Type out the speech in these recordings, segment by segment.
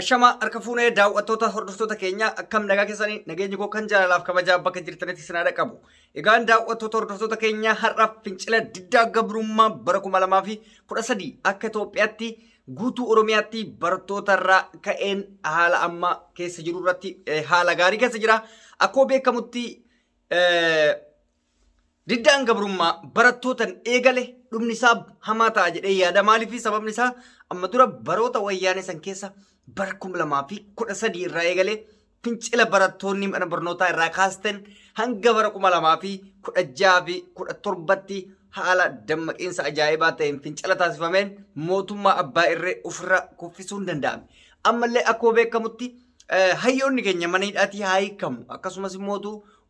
Ashamaa harka fuunee daawwattoota hordoftoota keenya akkam nagaa keessanii nageenyi koo kan jaalalaaf kabajaa bakka jirtanitti isin haadha qabu. Egaan daawwattoota hordoftoota keenya har'a fincila diddaa gabrummaa bara 2013 akka Itoophiyaatti guutuu Oromiyaatti barattoota irraa ka'een haala amma keessa jiru irratti haala gaarii keessa jira. Akkuma beekamutti diddaan gabrummaa barattootan eegale dhumni isaa hamaa ta'a jedhee yaada. Maaliif sababni isaa amma dura baroota wayyaanee san keessa bara 2013 irraa eegalee fincila barattoonni mana barnootaa irraa kaastan hanga bara 2016 fi 17tti haala dammaqiinsa ajaa'ibaa ta'een fincila taasifameen mootummaa abbaa irree ofirra kuffisuun danda'ame. Ammallee akkuma beekamutti hayyoonni keenya mana hidhaatii haa hiikamu akkasumas immoo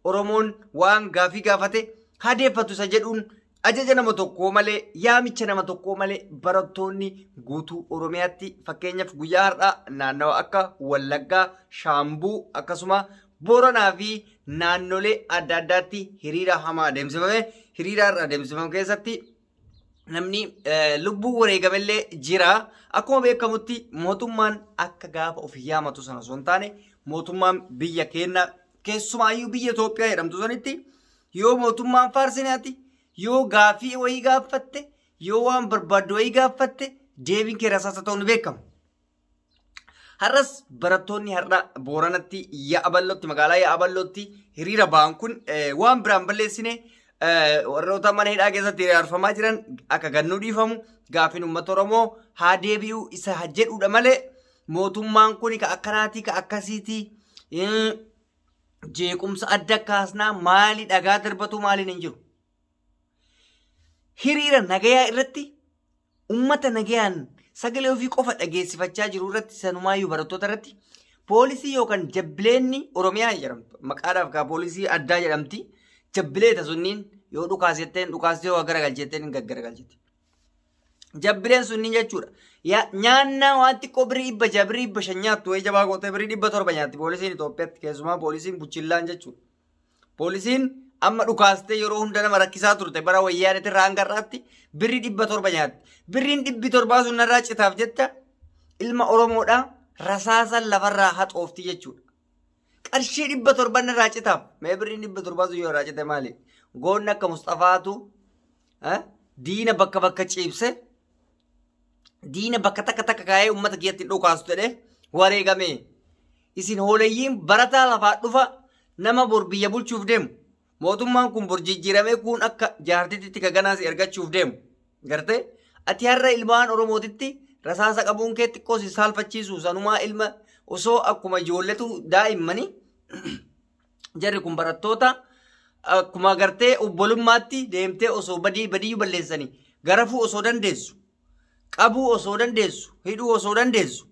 Oromoon waan gaafii gaafate haa deeffatu isa jedhuun ajaja nama tokkoo malee yaamicha nama tokkoo malee barattoonni guutuu Oromiyaatti fakkeenyaaf guyyaa har'aa naannawa akka Wallaggaa, Shaambuu akkasuma Booranaa fi naannolee adda addaatti hiriira hamaa adeemsifame. Hiriira har'a adeemsifame keessatti namni lubbuu wareegamellee jira. Akkuma beekamutti mootummaan akka gaafa of yaamatu sana osoo hin taane mootummaan biyya keenya keessumaayyuu biyya Itoophiyaa jedhamtu sanitti yoo mootummaan faarsineati yoo gaafii wayii gaafatte yoo waan barbaaddu wayii gaafatte deebiin kee rasaasa ta'uun ni beekama. Har'as barattoonni har'a Booranatti Yaa'aballootti magaalaa Yaa'aballootti hiriira ba'an kun waan biraan balleessine warroota mana hidhaa keessatti hiriirfamaa jiran akka gannuu dhiifamu gaafiin uummata Oromoo haa deebi'u isa jedhudha malee mootummaan kun ka akkanaati ka akkasiiti jeequmsa adda kaasnaa maali dhagaa darbatu maaliin hin jiru. Hiriira nagayaa irratti uummata nagayaan sagalee ofii qofa dhageessifachaa jiru irratti sanumaayyuu barattoota irratti poolisii yookaan jabbileenni Oromiyaa jedhamtu maqaadhaaf kaa poolisii addaa jedhamti jabbileeta sunniin yoo dhukaasetteen dhukaastee yoo garagalchetteen hin gaggaragalchite. Jabbileen sunniin jechuudha. Nyaannaa waan xiqqoo birrii 600 birrii 500 nyaattu wayii jabaa gootee birrii 700 nyaatti poolisiin Itoophiyaatti keessumaa poolisiin buchillaan jechuudha. Poolisiin amma dhukaastee yeroo hunda nama rakkisaa turte bara wayyaanetti irraa hanga har'aatti birrii 700 nyaatti. Birriin 700 sun narraa citaaf jecha ilma Oromoodhaa rasaasan lafarraa haxoofti jechuudha. Qarshii 700 narraa citaaf mee birriin 700 sun yoo irraa cite maali? Goonni akka Musxafaatu diina bakka bakka ciibse diina bakka takka takka kaa'ee uummata kiyyatti dhukaasu jedhee wareegame. Isin hoolayyiin barataa lafaa dhufa nama bor biyya bulchuuf deemu. Mootummaan kun bor jijjiiramee kun akka jaartititti kaganaas ergachuuf deemu. Gartee ati har'a ilmaan Oromootitti rasaasa qabuun kee xiqqoo si saalfachiisu sanumaa ilma osoo akkuma ijoolletu daa'immanii jarri kun barattoota akkuma gartee obbolummaatti deemtee osoo badii badiyyuu balleessanii garafuu osoo dandeessu qabuu osoo dandeessu hidhuu osoo dandeessu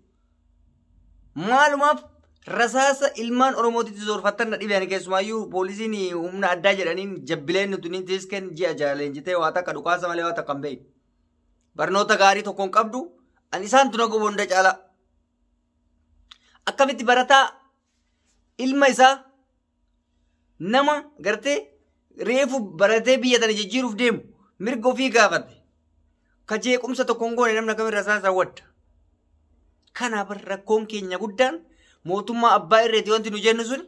maalumaaf rasaasa ilmaan Oromootitti zoorfattan na dhibeen keessumaayyuu poolisiin humna addaa jedhaniin jabbileen nuti ni tiisken ji'a jaaleenjitee waa takka dhukaasa malee waa takka hin beekne. Barnoota gaarii tokko hin qabdu ani isaan tuna gubu hunda caalaa. Akkamitti barataa ilma isaa nama gartee reefu baratee biyya tana jijjiiruuf deemu mirga ofii gaafate ka jeequmsa tokko hin goone namni akkamiin rasaasa wadda. Kanaaf rakkoon keenya guddaan mootummaa abbaa irreeti wanti nu jennu sun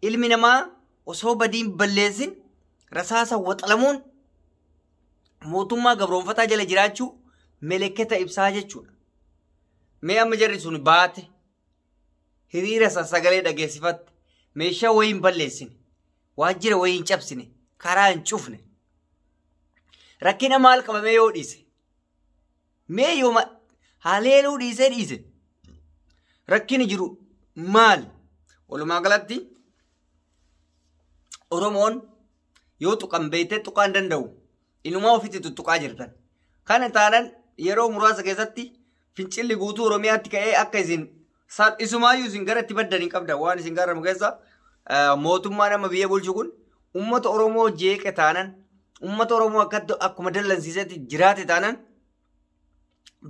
ilmi namaa osoo badiin balleessin rasaasa waxalamuun mootummaa gabroonfataa jala jiraachuu melekketa ibsaa jechuudha. Mee amma jarri sun baate hiriira sagalee dhageessifatte meeshaa wayii hin balleessine waajjira wayii hin cabsine karaa hin cufne rakkina maal qabamee yoo dhiise mee yooma haleeluu dhiisee dhiise rakkini jiru maali? Walumaa galatti Oromoon yoo tuqan beektee tuqaa hin danda'u. Inumaa ofitti tuttuqaa jirtan. Kana taanaan yeroo muraasa keessatti fincilli guutuu Oromiyaatti ka'ee akka isin isumaayyuu isin gara itti baddan hin qabdan waan isin garamu keessa mootummaan amma biyya bulchu kun uummata Oromoo jeeqe taanan uummata Oromoo akkuma dallansiisetti jiraate taanan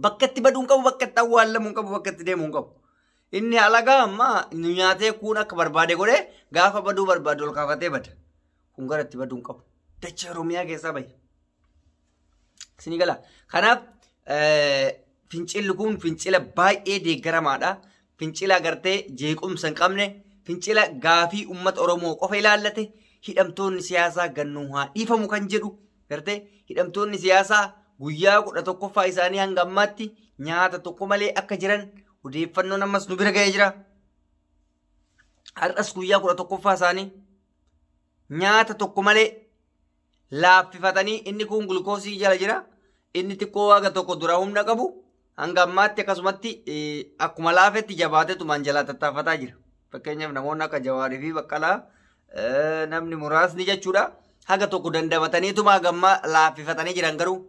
bakka itti baduu hin qabu bakka itti awwaallamuu hin qabu bakka itti deemuu hin qabu. Inni alagaa amma nu nyaatee kuun akka barbaade godhee gaafa baduu barbaade ol kaafatee bada. Kun gara itti baduu hin qabu. Dachee Oromiyaa keessaa bahe. Isinii gala. Kanaaf fincilli kun fincila baay'ee deeggaramaadha. Fincila gartee jeequmsa hin qabne, fincila gaafii uummata Oromoo qofa ilaallate, hidhamtoonni siyaasaa gannuu haa dhiifamu kan jedhu gartee hidhamtoonni siyaasaa guyyaa 11ffaa isaanii hanga ammaatti nyaata tokko malee akka jiran odeeffannoon ammas nu bira ga'ee jira. Har'as guyyaa 11ffaa isaanii nyaata tokko malee laaffifatanii inni kun gulukoosii jala jira. Inni xiqqoo waaqa tokko dura humna qabu hanga ammaatti akkasumatti akkuma laafetti jabaateetumaan jalaa tattaafataa jira. Fakkeenyaaf namoonni akka Jawaarii fi Baqqalaa namni muraasni jechuudha. Haga tokko dandamataniituma hagammaa laaffifatanii jiran garuu.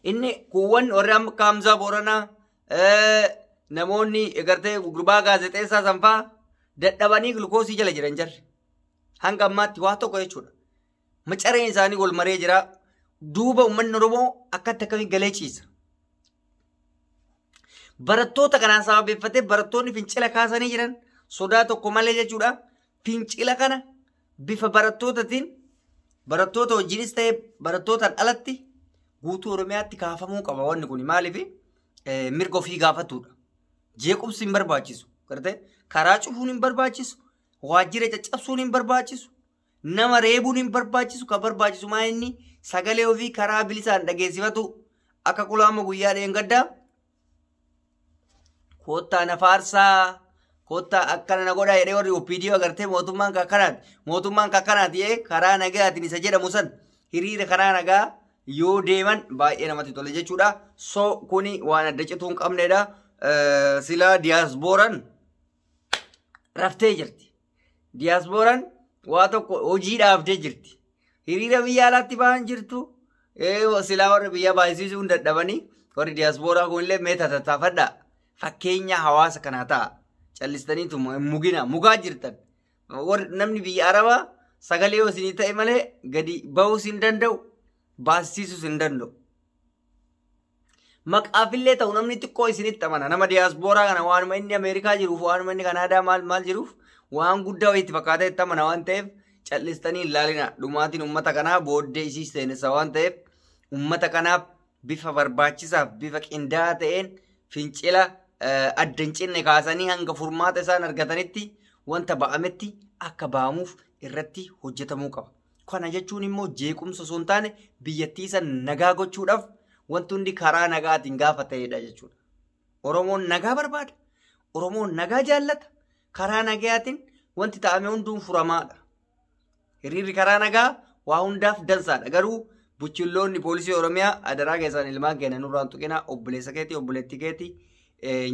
Inni kuuwwan warri akka Hamzaa Booranaa namoonni gartee gurbaa gaazexeessaa sanfaa dadhabanii gulukoosii jala jiran jarri. Hanga ammaatti waa tokko jechuudha. Macareen isaanii wal maree jira. Duuba uummanni Oromoo akkatti akkamiin galee ciisa. Barattoota kanaan sababeeffatee barattoonni fincila kaasanii jiran sodaa tokko malee jechuudha. Fincila kana bifa barattootatiin barattoota wajjinis ta'e barattootaan alatti guutuu Oromiyaatti kaafamuu qaba wanni kun maaliif mirga ofii gaafatudha. Jeequmsi hin barbaachisu. Gartee karaa cufuun hin barbaachisu. Waajjira caccabsuun hin barbaachisu. Nama reebuun hin barbaachisu. Kan barbaachisu maa inni sagalee ofii karaa bilisaan dhageessifatu akka qulaama guyyaa dheengaddaa koottaa na faarsaa koottaa akkana na godhaa jedhee warri OPDO agartee mootummaan kakkanaati jedhee karaa nagaatiin isa jedhamu san hiriira karaa nagaa yoo deeman baay'ee namatti tole jechuudha. So kuni waan adda cituu hin qabnedha. Silaa diyaasbooraan raftee jirti. Diyaasbooraan waa tokko hojii dhaaftee jirti. Hiriira biyya alaatti bahan jirtu. Silaa warri biyya baay'isiisuu hin dadhabanii warri diyaaspooraa kunillee mee tattaafadhaa. Fakkeenya hawaasa kanaa ta'a. Callistaniitu mugina mugaa jirtan. Namni biyya Arabaa sagalee yoo isinii ta'e malee gadi bahuus hin danda'u, baasisiisuus hin danda'u. Maqaafillee ta'u namni xiqqoo isinitti amana. Nama diyaaspooraa kana waanuma inni Ameerikaa jiruuf waanuma inni Kanaadaa maal maal jiruuf waan guddaa wayiitti fakkaatee itti amana waan ta'eef callistanii hin laalina. Dhumaatiin uummata kanaa booddee isii seenessa waan ta'eef uummata kanaaf bifa barbaachisaaf bifa qindaa'aa ta'een fincila adda hin cinne kaasanii hanga furmaata isaan argatanitti wanta ba'ametti akka ba'amuuf irratti hojjetamuu qaba. Kana jechuun immoo jeequmsa osoo hin taane biyyattii san nagaa gochuudhaaf wanti hundi karaa nagaatiin gaafa ta'edha jechuudha. Oromoon nagaa barbaada. Oromoon nagaa jaallata. Karaa nagaatiin wanti ta'ame hunduun furamaadha. Hiriirri karaa nagaa waa hundaaf dansaadha. Garuu buchilloonni poolisii Oromiyaa adaraa keessaan ilmaan keenya nurraan tuqinaa obboleessa keetii obboleettii keetii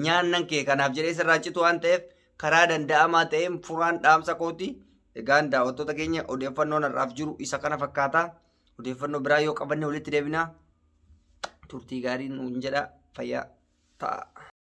nyaannan kee kanaaf jedhee sirraa citu waan ta'eef karaa danda'amaa ta'een furaan dhaamsa kooti. Egaan daawwattoota keenya odeeffannoon har'aaf jiru isa kana fakkaata. Odeeffannoo biraa yoo qabanne walitti deebinaa. Turtii gaarii nuun jedha fayyaa ta'a.